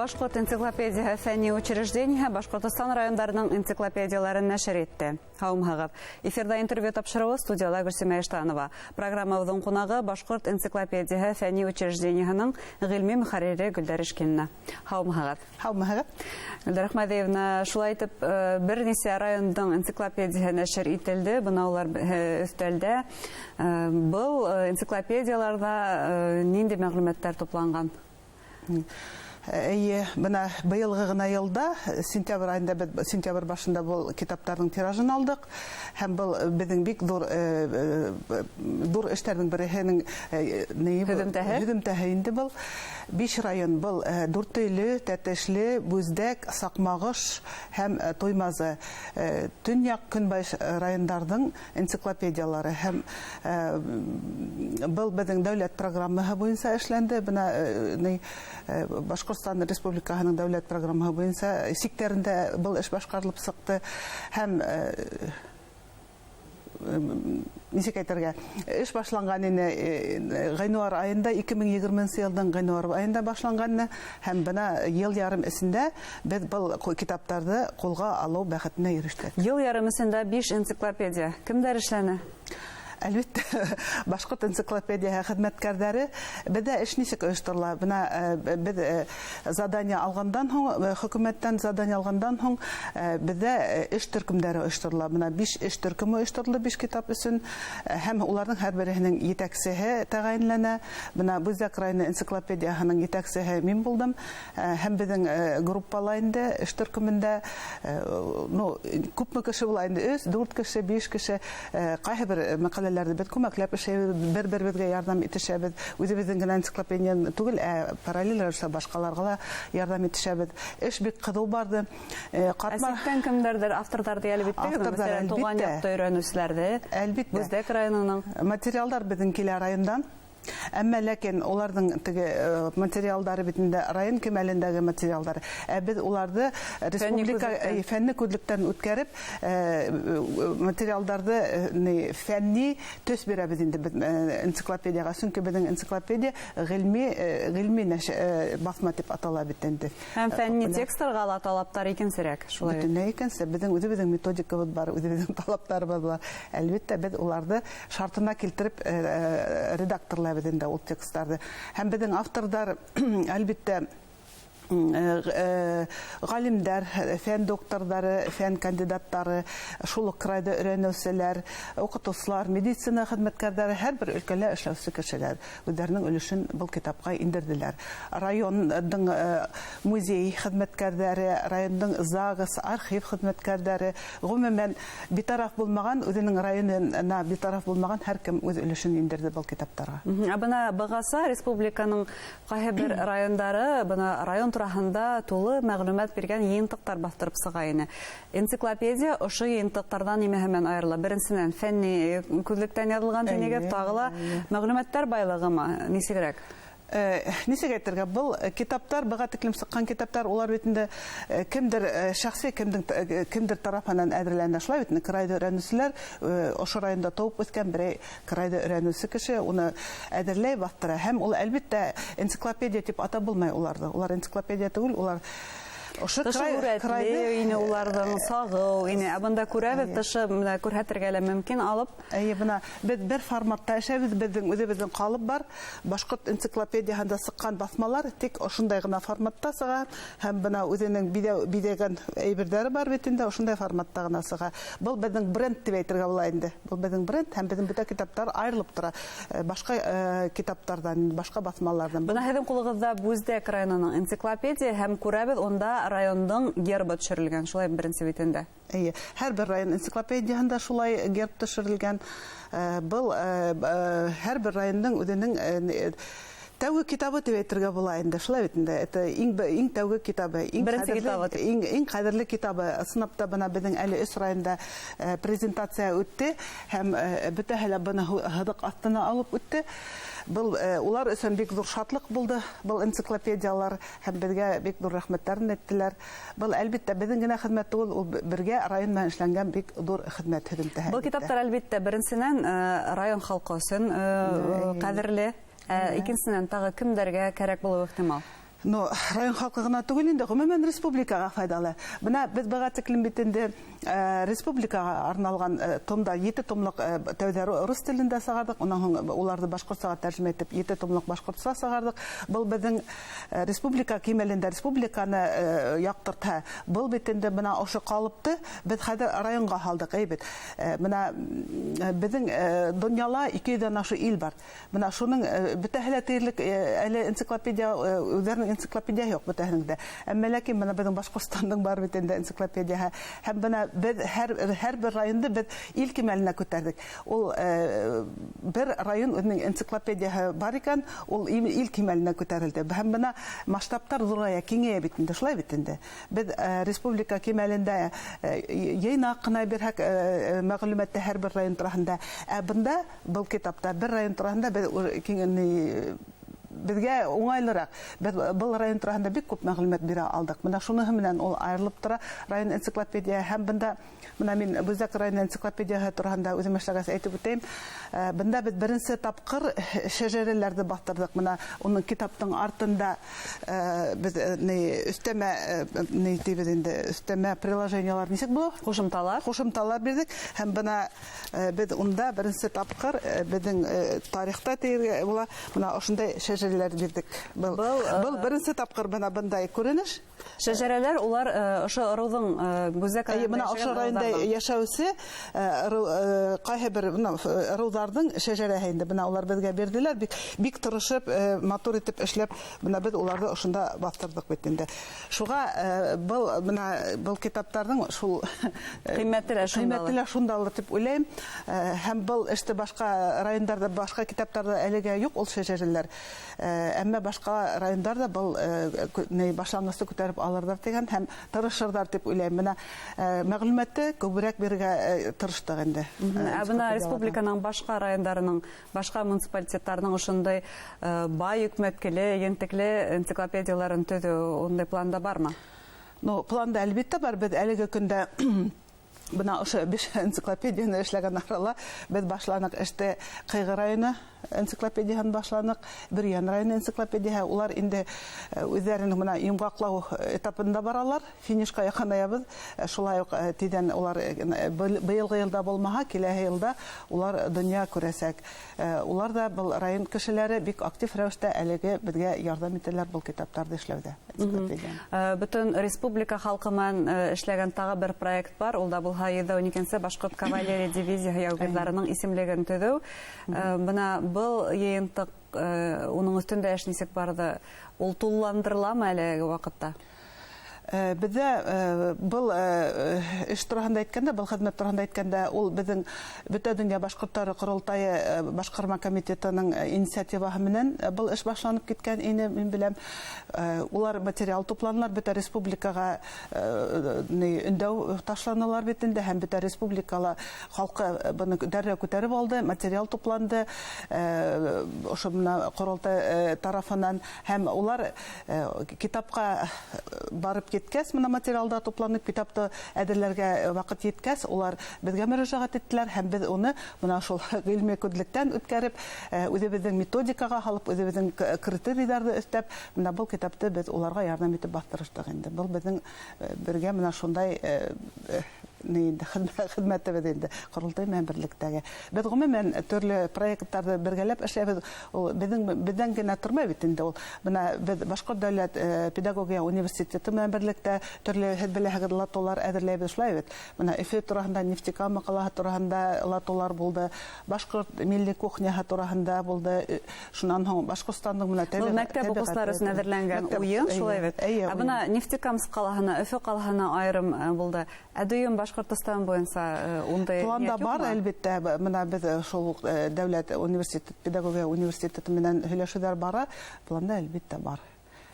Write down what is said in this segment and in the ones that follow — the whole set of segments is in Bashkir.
Башҡорт энциклопедияһы фәнни учреждениеһы Башҡортостан райондарының энциклопедияларын нәшер итте. Һаумыһығыҙ. Эфирҙа интервью тапшырыуы, студияла Гөлсимә Иштанова. Программабыҙҙың ҡунағы — Башҡорт энциклопедияһы фәнни учреждениеһының ғилми мөхәррире Гөлдәр Ишкинина. Һаумыһығыҙ. Һаумыһығыҙ. Гөлдәр Әхмәҙиевна, шулай итеп, бер нисә райондың энциклопедияһы нәшер ителде. Бына улар өҫтәлдә. Был энциклопедияларҙа ниндәй мәғлүмәттәр тупланған? Эйе, бына быйылғы ғына йылда сентябрь айында, беҙ сентябрь башында был китаптарҙың тиражын алдыҡ, һәм был беҙҙең бик ҙур эштәрҙең береһенең һөҙөмтәһе. Һөҙөмтәһе инде. Был биш район: был Дүртөйлө, Тәтешле, Бүздәк, Саҡмағош һәм Туймазы, төньяҡ көнбайыш райондарҙың энциклопедиялары. Һәм был беҙҙең дәүләт программаһы буйынса эшләнде. Бына Башҡортостан Республикаһының дәүләт программаһы буйынса сиктәрендә был эш башҡарылып сыҡты, һәм нисек әйтергә, эш башланған ине ғинуар айында, 2020 йылдың ғинуар айында башланған ине, һәм бына йыл ярым эсендә беҙ был китаптарҙы ҡулға алыу бәхетенә ирештек. Йыл ярым эсендә биш энциклопедия. Кемдәр эшләне? Әлбиттә, Башҡорт энциклопедияһы хеҙмәткәрҙәре. Беҙҙә эш нисек ойошторола? Бына беҙ задание алғандан һуң, хөкүмәттән задание алғандан һуң, беҙҙә эш төркөмдәре ойошторола. Бына биш эш төркөмө ойошторолдо биш китап өсөн, һәм уларҙың һәр береһенең етәксеһе тәғәйенләнә. Бына Бүздәк районы энциклопедияһының етәксеһе мин булдым, һәм беҙҙең группала инде эш төркөмөндә, ну, күпме кеше була инде: өс, дүрт кеше, биш кеше. Ҡайһы бер мәҡәләләрҙе беҙ күмәкләп эшләйбеҙ, бер беребеҙгә ярҙам итешәбеҙ. Үҙебеҙҙең генә энциклопедияны түгел, ә параллель рәүештә башҡаларға ла ярҙам итешәбеҙ. Эш бик ҡыҙыу барҙы. Ә ситтән кемдәрҙер авторҙарҙы йәлеп иттегеҙме? Авторҙар, Мәҫәлән, тыуған яҡты өйрәнеүселәрҙе. Әлбиттә. Бүздәк районының материалдар беҙҙең килә райондан. Әммә ләкин уларҙың теге материалдары бит инде район кимәлендәге материалдар. Ә беҙ уларҙы республика фәнни күҙлектән үткәреп, материалдарҙы фәнни төҫ бирәбеҙ инде беҙ энциклопедияға. Сөнки беҙҙең энциклопедия ғилми баҫма тип атала бит инде. Һәм фәнни тексттарға ла талаптар икенсерәк, шулай. Бөтөнләй икенсе. Беҙҙең үҙебеҙҙең методикабыҙ бар, үҙебеҙҙең талаптарыбыҙ бар. Әлбиттә, беҙ уларҙы шартына килтереп редакторлайбыҙ инде ул тексттарҙы. Һәм беҙҙең авторҙар, әлбиттә, ғалимдар, фән докторҙары, фән кандидаттары, шул уҡ крайҙы өйрәнеүселәр, уҡытыусылар, медицина хеҙмәткәрҙәре, һәр бер өлкәлә эшләүсе кешеләр үҙҙәренең өлөшөн был китапҡа индерҙеләр. Райондың музей хеҙмәткәрҙәре, райондың ЗАГС, архив хеҙмәткәрҙәре, ғөмүмән, битараф булмаған, үҙенең районына битараф булмаған һәр кем үҙ өлөшөн индерҙе был китаптарға. Ә бына бығаса республиканың ҡайһы бер райондары бына район тураһында тулы мәғлүмәт биргән йыйынтыҡтар баҫтырып сыға ине. Энциклопедия ошо йыйынтыҡтарҙан нимәһе менән айырыла? Беренсенән, фәнни күҙлектән яҙылған тинегеҙ, тағы ла мәғлүмәттәр байлығымы? Нисегерәк? Нисек әйтергә, был китаптар, быға тиклем сыҡҡан китаптар, улар бит инде кемдер шәхси кемдер тарафынан әҙерләнә, шулай бит инде. Крайҙы өйрәнеүселәр, ошо районда тыуып үҫкән берәй крайҙы өйрәнеүсе кеше уны әҙерләй, баҫтыра, һәм ул, әлбиттә, энциклопедия тип атап булмай уларҙы. Улар энциклопедия түгел, улар ошо тышы һүрәтле ине уларҙың, сағыу ине. Ә бында күрәбеҙ, тышы менә күрһәтергә лә мөмкин алып. Эйе, бына беҙ бер форматта эшләйбеҙ, беҙҙең үҙебеҙҙең ҡалып бар. Башҡорт энциклопедияһында сыҡҡан баҫмалар тик ошондай ғына форматта сыға, һәм бына үҙенең биҙәгән әйберҙәре бар бит инде, ошондай форматта ғына сыға. Был беҙҙең бренд тип әйтергә була инде. Был беҙҙең бренд, һәм беҙҙең бөтә китаптар айырылып тора башҡа китаптарҙан, башҡа баҫмаларҙан. Бына һеҙҙең ҡулығыҙҙа Бүздәк районының энциклопедия, һәм күрәбеҙ, унда райондың гербы төшөрөлгән, шулай беренсе битендә. Эйе, һәр бер район энциклопедияһында шулай герб төшөрөлгән. Был һәр бер райондың үҙенең тәүге китабы тип әйтергә була инде, шулай бит инде. Это иң тәүге китабы, иң Беренсе ҡәҙерле, китабы тип. иң ҡәҙерле китабы. Ысынлап та, бына беҙҙең әле өс районда презентация үтте, һәм бөтәһе лә быны һыҙыҡ аҫтына алып үтте. Был улар өсөн бик ҙур шатлыҡ булды, был энциклопедиялар, һәм беҙгә бик ҙур рәхмәттәрен әйттеләр. Был, әлбиттә, беҙҙең генә хеҙмәт түгел, ул бергә район менән эшләнгән бик ҙур хеҙмәт һөҙөмтәһе, Был әлбиттә. китаптар, әлбиттә, беренсенән, район халҡы өсөн ҡәҙерле, икенсенән, тағы кемдәргә кәрәк булыуы ихтимал? Но район халҡы ғына түгел инде, ғөмүмән республикаға файҙалы. Бына беҙ быға тиклем бит инде республикаға арналған томда 7 томлыҡ тәүҙә рус телендә сығарҙыҡ, унан һуң уларҙы башҡортсаға тәржемә итеп 7 томлыҡ башҡортса сығарҙыҡ. Был беҙҙең республика кимәлендә республиканы яҡтыртһа, был бит инде бына ошо ҡалыпты беҙ хәҙер районға һалдыҡ, әй бит. Бына беҙҙең донъяла 200-ҙән ашыу ил бар. Бына шуның бөтәһе лә тиерлек әле энциклопедия үҙҙәренең энциклопедия юҡ бөтәһенең дә. Әммә ләкин бына беҙҙең Башҡортостандың бар бит инде энциклопедияһы. Һәм бына беҙ һәр бер районды беҙ ил кимәленә күтәрҙек. Ул бер район үҙенең энциклопедияһы бар икән, ул ил кимәленә күтәрелде. Һәм бына масштабтар ҙурая, киңәйә бит инде, шулай бит инде. Беҙ республика кимәлендә йыйнаҡ ҡына бирһәк мәғлүмәтте һәр бер район тураһында. Ә бында был китапта бер район тураһында беҙ беҙгә уңайлыраҡ. Беҙ был район тураһында бик күп мәғлүмәт бирә алдыҡ. Бына шуныһы менән ул айырылып тора район энциклопедия. Һәм бында бына мин Бүздәк район энциклопедияһы тураһында үҙем эшләгәс әйтеп үтәйем. Бында беҙ беренсе тапҡыр шәжәрәләрҙе баҫтырҙыҡ. Бына уның китаптың артында беҙ өҫтәмә ни тибеҙ инде, өҫтәмә приложениялар нисек була? Ҡушымталар. Ҡушымталар бирҙек. Һәм бына беҙ унда беренсе тапҡыр беҙҙең тарихта тиергә була, бына ошондай шәжәрәләр бирҙек. Был беренсе тапҡыр бына бындай күренеш. Шәжәрәләр улар ошо ырыуҙың Бүздәк районында, ошо районда йәшәүсе ҡайһы бер ырыуҙарҙың шәжәрәһе инде. Бына улар беҙгә бирҙеләр, бик тырышып, матур итеп эшләп, бына беҙ уларҙы ошонда баҫтырҙыҡ бит инде. Шуға был бына был китаптарҙың шул ҡиммәте лә шундалыр тип уйлайым. Һәм был эште башҡа райондарҙа, башҡа китаптарҙа әлегә юҡ ул шәжәрәләр. Әммә башҡа райондарҙа был башланғысты күтәреп алырҙар тигән һәм тырышырҙар тип уйлайым. Бына мәғлүмәтте күберәк бирергә тырыштыҡ инде. Ә бына республиканың башҡа райондарының, башҡа муниципалитеттарының ошондай бай йөкмәткеле, ентекле энциклопедияларын төҙөү ундай планда бармы? Ну, планда әлбиттә бар. Беҙ әлеге көндә бына ошо 5 энциклопедияны эшләгән арала беҙ башланыҡ эште Ҡыйғы районы энциклопедияһын башланыҡ, Бөрйән районы энциклопедияһы. Улар инде үҙҙәренең бына йомғаҡлау этапында баралар, финишҡа яҡынаябыҙ. Шулай уҡ тиҙҙән улар быйылғы йылда булмаһа, киләһе йылда улар донъя күрәсәк. Улар ҙа был район кешеләре бик актив рәүештә әлеге беҙгә ярҙам итәләр был китаптарҙы эшләүҙә. Бөтөн республика халҡы менән эшләгән тағы бер проект бар, ул да булһа 112-нсе Башҡорт кавалерия дивизияһы яугирҙарының исемлеген төҙөү. Бына был йыйынтыҡ, уның өҫтөндә эш нисек барҙы? Ул тулыландырыламы әлеге ваҡытта? Беҙҙә был эш тураһында әйткәндә, был хеҙмәт тураһында әйткәндә, ул беҙҙең Бөтә донъя башҡорттары ҡоролтайы башҡарма комитетының инициативаһы менән был эш башланып киткән ине, мин беләм. Улар материал тупланылар, бөтә республикаға өндәү ташланылар бит инде, һәм бөтә республикала халҡы быны дәррәү күтәреп алды, материал тупланды ошо бына ҡоролтай тарафынан, һәм улар китапҡа барып киткәс, бына материалда тупланып китапты әҙерләргә ваҡыт еткәс, улар беҙгә мөрәжәғәт иттеләр, һәм беҙ уны бына шул ғилми күҙлектән үткәреп, үҙебеҙҙең методикаға һалып, үҙебеҙҙең критерийҙарҙы өҫтәп, бына был китапты беҙ уларға ярҙам итеп баҫтырыштыҡ инде. Был беҙҙең бергә бына шундай хеҙмәтебеҙ инде ҡоролтай менән берлектәге. Беҙ ғөмүмән төрлө проекттарҙы бергәләп эшләйбеҙ. Ул беҙҙән генә тормай бит инде ул. Бына беҙ Башҡорт дәүләт педагогия университеты менән берлектә төрлө, һеҙ беләһегеҙ, латолар әҙерләйбеҙ, шулай бит. Бына Өфө тураһында, Нефтекама ҡалаһы тураһында латолар булды, башҡорт милли кухняһы тураһында булды. Шунан һуң Башҡортостандың бына тәбиғәт мәктәп уҡыусылары өсөн әҙерләнгән уйын, шулай бит. Ә бына Нефтекамск ҡалаһына, Өфө ҡалаһына айырым булды. Ә дөйөм Башҡортостан буйынса ундай планда бар, әлбиттә. Бына беҙ шул уҡ дәүләт университет педагогия университеты менән һөйләшеүҙәр бара, планда әлбиттә бар.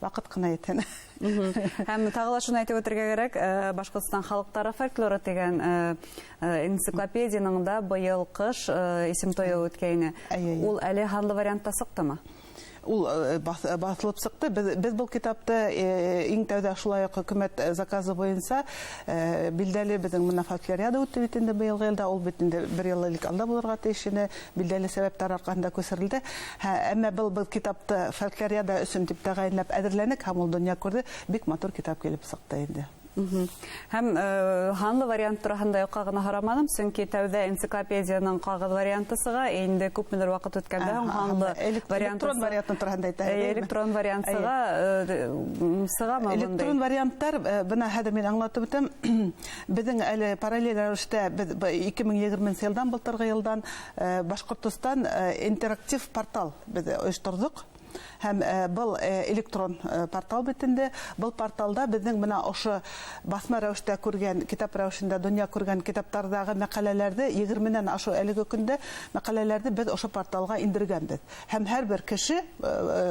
Ваҡыт ҡына етһен. Һәм тағы ла шуны әйтеп үтергә кәрәк, Башҡортостан халыҡтары фольклоры тигән энциклопедияның да быйыл ҡыш исем туйы үткәйне. Ул әле һанлы вариантта сыҡтымы? Ул баҫылып сыҡты. Беҙ был китапты иң тәүҙә шулай уҡ хөкүмәт заказы буйынса, билдәле, беҙҙең бына фольклориада үтте бит инде быйылғы йылда, ул бит инде бер йыл элек алда булырға тейеш ине, билдәле сәбәптәр арҡаһында күсерелде. Әммә был китапты фольклориада өсөн тип тәғәйенләп әҙерләнек һәм ул донъя күрҙе. Бик матур китап килеп сыҡты инде. Һәм һанлы вариант тураһында юҡҡа ғына һораманым, сөнки тәүҙә энциклопедияның ҡағыҙ варианты сыға, инде күпмелер ваҡыт үткәндә һуң һанлы варианты электрон варианты тураһында әйтәһегеҙ. Электрон вариант сығамы бындай? Электрон варианттар, бына хәҙер мин аңлатып үтәм. Беҙҙең әле параллель рәүештә беҙ 2020 йылдан, былтырғы йылдан, Башҡортостан интерактив портал беҙ ойошторҙоҡ. Һәм был электрон портал бит инде. Был порталда беҙҙең бына ошо баҫма рәүештә күргән, китап рәүешендә донъя күргән китаптарҙағы мәҡәләләрҙе, егерменән ашыу әлеге көндә мәҡәләләрҙе беҙ ошо порталға индергәнбеҙ. Һәм һәр бер кеше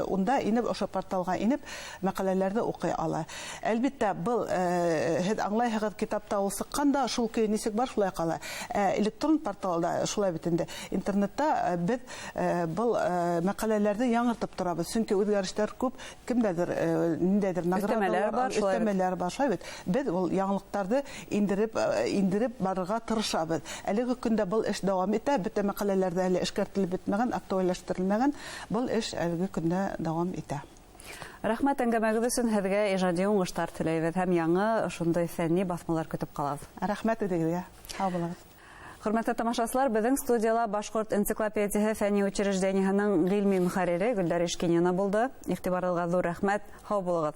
унда инеп, ошо порталға инеп мәҡәләләрҙе уҡый ала. Әлбиттә, был, һеҙ аңлайһығыҙ, китапта ул сыҡҡан да шул көйө нисек бар, шулай ҡала. Электрон порталда шулай бит инде. Интернетта беҙ был мәҡәләләрҙе яңыртып торабыҙ. Сөнки үҙгәрештәр күп, кемдәдер ниндәйҙер наградалар бар, өҫтәмәләр бар, шулай бит. Беҙ ул яңылыҡтарҙы индереп барырға тырышабыҙ. Әлеге көндә был эш дауам итә, бөтә мәҡәләләр ҙә әле эшкәртелеп бөтмәгән, актуаллаштырылмаған, был эш әлеге көндә дауам итә. Рәхмәт әңгәмәгеҙ өсөн, һеҙгә ижади уңыштар теләйбеҙ һәм яңы ошондай фәнни баҫмалар көтөп ҡалабыҙ. Рәхмәт үҙегеҙгә. Һау булығыҙ. Хөрмәтле тамашасылар, беҙҙең студияла Башҡорт энциклопедияһы фәнни учреждениеһының ғилми мөхәррире Гөлдәр Ишкинина булды. Иғтибарығыҙға ҙур рәхмәт. Һау булығыҙ.